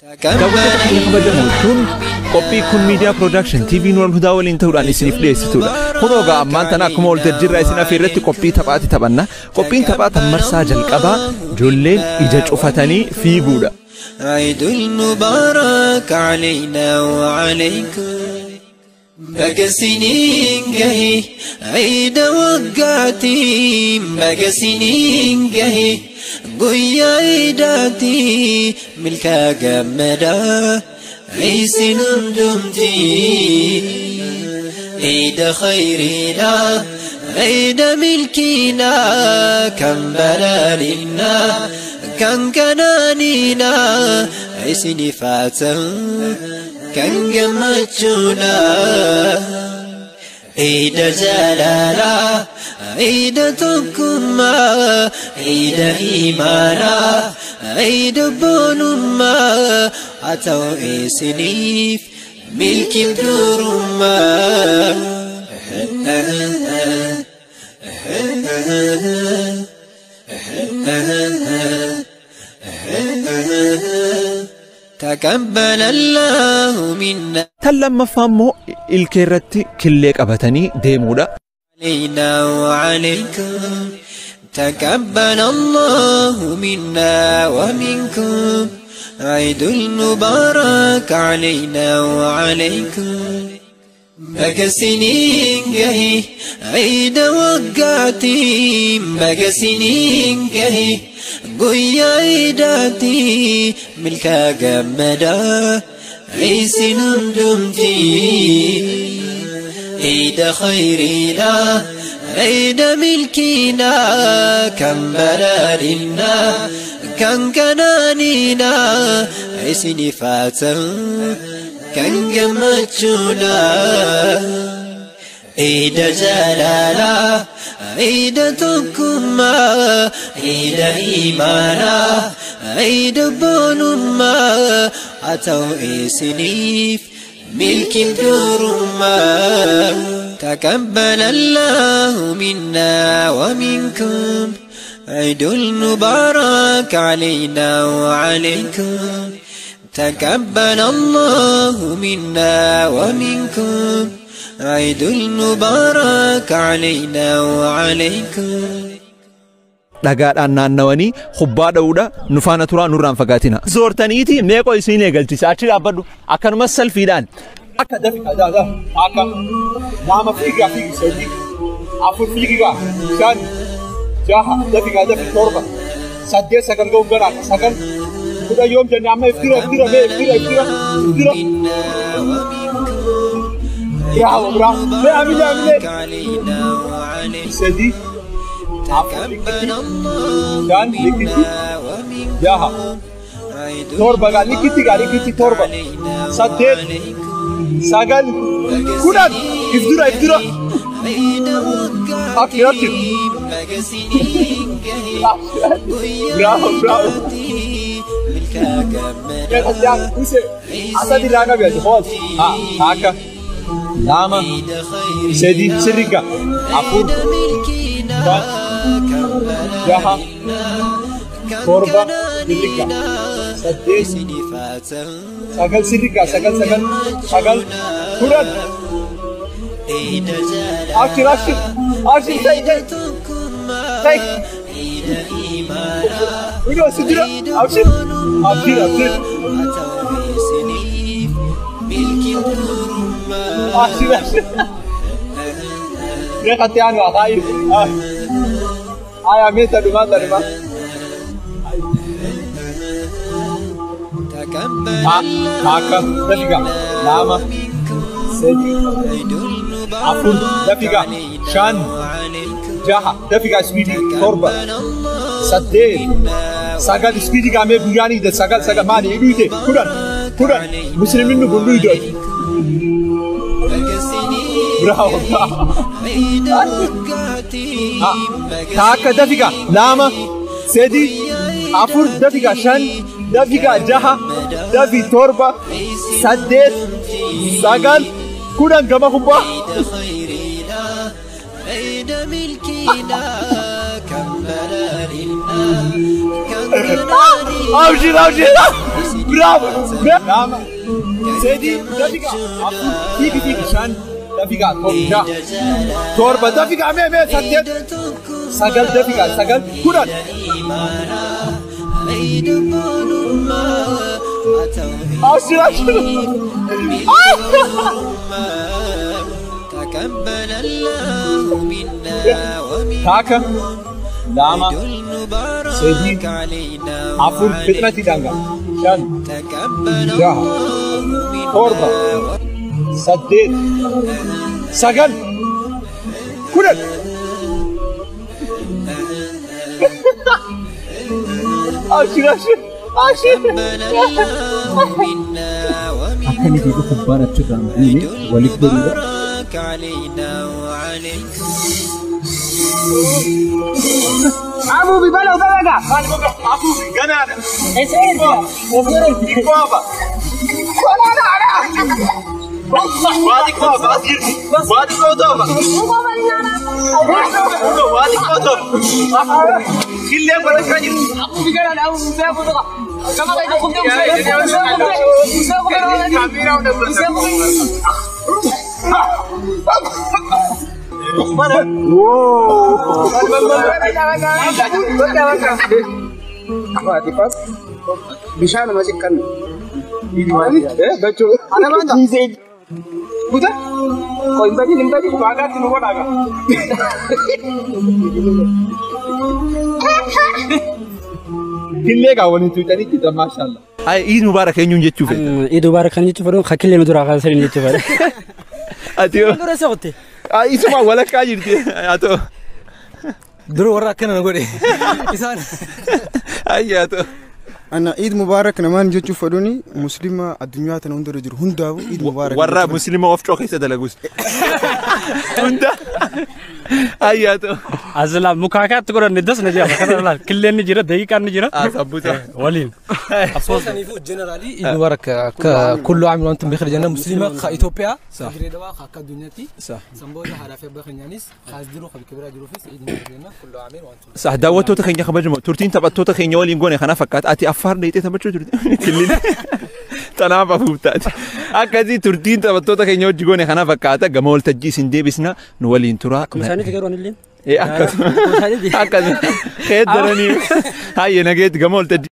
Daawwattoota keenya kabajamoo, kun qophii kun miidiyaa production TV Nuur Hudaa waliin ta'uudhaan isiniif dhiyeessitudha. Kunoo egaa ammaan tana akkuma ol jajjirraa isin afeerratti qophii taphaati taphanna. Qophiin taphaa tan marsaa jalqabaa ijoolleen ija cufatanii fiiguudha. عيد المبارك علينا وعليكم. Baga isiniin gahe عيد waggaatii, baga isiniin gahe guyyaa iidaatii, milkaa gammadaa isin hundumtii. عيد خيرنا، عيد ملكنا، كم بلالنا كان كنانينا عسني فاتن كان جمتشونا. عيد جلالا، عيد تكما، عيد إيمانا، عيد بونما، أتوا إسنيف ملك الدرما. تقبل الله منا. Tan lammaffaa immoo ilkee irratti killee qabatanii deemuudha. علينا وعليكم. تقبل الله منا ومنكم. عيد المبارك علينا وعليكم. Baga isiniin gahe عيد waggaatii, baga isiniin gahe guyyaa iidaatii, milkaa gammadaa isin hundumtii. عيد خيرنا، عيد ملكنا، كم بلالنا كان كنانينا عسني فاتن كان جمتشونا. عيد جلالا، عيد تكما، عيد إيمانا، عيد بونما، أتوا إسنيف ملك الدرما. تقبل الله منا ومنكم. عيد المبارك علينا وعليكم. تقبل الله منا ومنكم. عيد المبارك علينا وعليكم. Dhagaadhaan naannawanii kubbaa dha'uudha. Nu faana turaa, nurraan fagaatina. Zoortaniiti meeqoo isiin eegalchisa, achi dhaabbadhu, akkanumas salfiidhaan. Akka dafi daa akka lama fiigaa fiigi, sadii, afur fiigaa, shan, jaha, dafi gaa dafi, torba, saddeet, sagal ga'uun ganaa, sagal, 10 yoom jenne amma? Iftira iftira mee, iftira iftira iftira. Bravo, bravo. Mee amilee amilee. علينا وعليكم. Sadii, afur, تقبل الله shan, likitti, منا ومنكم. jaha, عيد torba gaa likitti gaa likitti, torba, علينا saddeet, وعليكم. sagal, 10, if dura if dura. عيد waggaatii, Abshir abshir. baga isiniin gahe Bravo, bravo. milkaa gammadaa Use asadi irraa qabi ati hoos ha akka lama, عيد خيرنا، sadi, sirriga, afur, عيد ملكنا، shan, كم jaha, بلالنا كم torba, sirriga, كنانينا saddeet, عسني فاتن sagal, sirriga, sagal, sagal, sagal, 10. عيد جلالا، Abshir abshir abshir, ta'i ta'i تكما، ta'i. عيد إيمانا، Uno si dura, abshir abshir abshir. أتوا بسنيف ملك الدرما. Abshir abshir. Reeqatti aanu akaayi aya mee tadhumaa tadhumaa. تقبل Akka dafiga lama, sadi, عيد المبارك afur, dafiga, علينا shan, وعليكم. jaha, dafiga, speedii, torba, تقبل الله saddeet, منا sagal, speedii gaamee guyyaan ide, sagal, sagal, maali hidhuute, 10, 10, musliminni kun dhuyde. Baga isiniin Bravo, bravo. عيد waggaatii, baga Takka, dafiga, lama, sadi, afur, dafiga, shan, dafiga, jaha, dafi, torba, saddeet, sagal, 10, gama kubbaa. عيد خيرنا، عيد ملكنا كمل لله كمل. Abshir, abshir. Bravo. Lama. Sadi, dafiqa. Afur, fiigi, fiigi. Shan, dafiqa. Torba. Torba, dafiqa. Mee, mee, saddeet. Sagal, dafiqa. Sagal, 10. عيد bonummaa Abshir, abshir. تقبل الله منا ومنكم. Takka. Lama. عيد المبارك Sadi. علينا Afur, fitnati danga. Shan. تقبل Jaha. الله منا. Torba. 8. 9. 10. Abshir, abshir. Abshir. تقبل الله منا ومنكم. Akkamitti kubbaan achirraan عيد buune walitti godhuudha. المبارك علينا وعليكم. Afuufi ganaadha. Waa xiqqoo hafa as jirti. Waa xiqqoo hafa. Waa xiqqoo hafa. Killeen godhachaa jirti. Bishaan masih kan. Buta? Kau imbaji imbaji bagat nu godhaga. Killee gaa waliin tuutanii jita maashaallah. Ay, Iid Mubaarak eenyuun jechuu feeta? Iid Mubaarak kan jechuu fedhu kakillee nu duraa kaasanii jechuu fedha. Ati yoo. Dura soqotte. Ay, isuma walakkaa jirti. Haa ta'u. Dura warra akkana na godhe. Isaan. Ay, haa ta'u. Ana Eid Mubarak namaan jechuu fedhuuni Muslima addunyaa tana hundarra jiru hundaafuu Eid Mubarak. Warra Muslima ofcoo keessa dalagus. Hunda. Ay, haa ta'u. Azla mukaakaatti godhanne das na jedhama. Kana laal killeen ni jira daqiiqaan ni jira. Ah, sabbuta. Waliin. Saniifuu generally Eid Mubarak كل عام وانتم بخير جنة مسلمة خا إثيوبيا صح. دريدوا خا كدنيتي صح. سنبودا حرافة بخنيانيس خاص درو خا كبرى درو فيس عيد مبارك جنة كل عام وانتم. Sax, daawwattoota keenya kabajamoo, turtiin taphattoota keenya waliin goone kana fakkaata. Ati Affaar dheeyxee taphachuu turte. Killeen tanaaf afuuf taate. Akkasii turtiin taphattoota keenya wajji goone kana fakkaata. Gama waltajjii isin deebisna, nu waliin turaa. Akkuma isaaniiti garuu anillee. Akkasuma. Akkasuma. Keeddaranii. Hayyee, nageetti gama waltajjii.